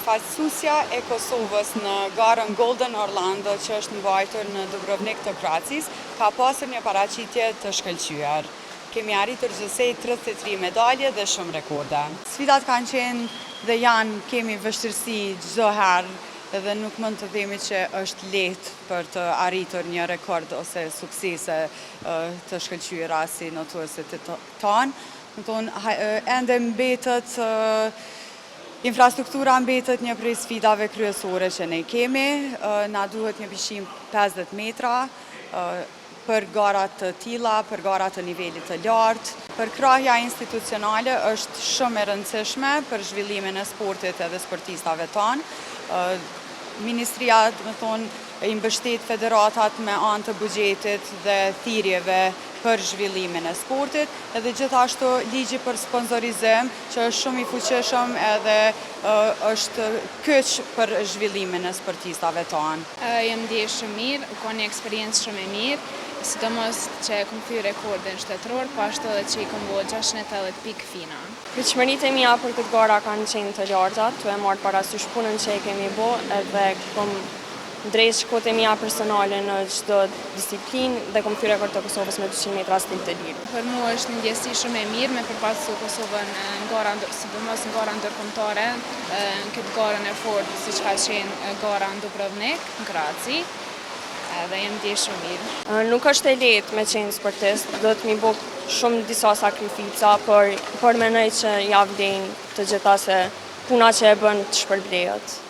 Përfaqësuesja e Kosovës në garën Golden Orlando që është mbajtur në Dubrovnik të Kroacisë, ka pasur një paraqitje të shkëlqyer. Kemi arritur gjithsej 33 medalje dhe shumë rekorde. Sfidat kanë qenë dhe janë, kemi vështirësi çdo herë dhe nuk mund të themi që është lehtë për të arritur një rekord ose suksese të shkëlqyera si notuesit tanë. Do thonë, ende mbetet infrastruktura mbetet një prej sfidave kryesore që ne kemi. Na duhet një pishinë 50 metra për gara të tilla, për gara të nivelit të lartë. Përkrahja institucionale është shumë e rëndësishme për zhvillimin e sportit edhe sportistave tanë. Ministria, do të thonë, i mbështet federatat me anë të buxhetit dhe thirrjeve për zhvillimin e sportit, edhe gjithashtu ligji për sponsorizim, që është shumë i fuqishëm edhe është kyç për zhvillimin e sportistave tanë. Jam ndje shumë mirë, u kon një eksperiencë shumë e mirë, sidomos që e kom thy rekordin shtetëror, po ashtu edhe që i kom bo 680 pikë fina. Pritshmëritë e mia për këtë gara kanë qenë të larta, tu e marrë parasysh punën që e kemi bo edhe kom ndreq kohët e mia personale në çdo disiplinë dhe kom thy rekord të Kosovës me 200 metra stil të lirë. Për mua është një ndjesi shumë e mirë me përfaqësu Kosovën në gara, sidomos në gara ndërkombëtare, në këtë garën e fortë siç ka qenë gara në Dubrovnik, në Kroaci, edhe jam ndje shumë mirë. Nuk është e lehtë me qenë sportist, do të mi bo shumë disa sakrifica, por, por menoj që ja vlejnë të gjitha se puna që e bën të shpërblehet.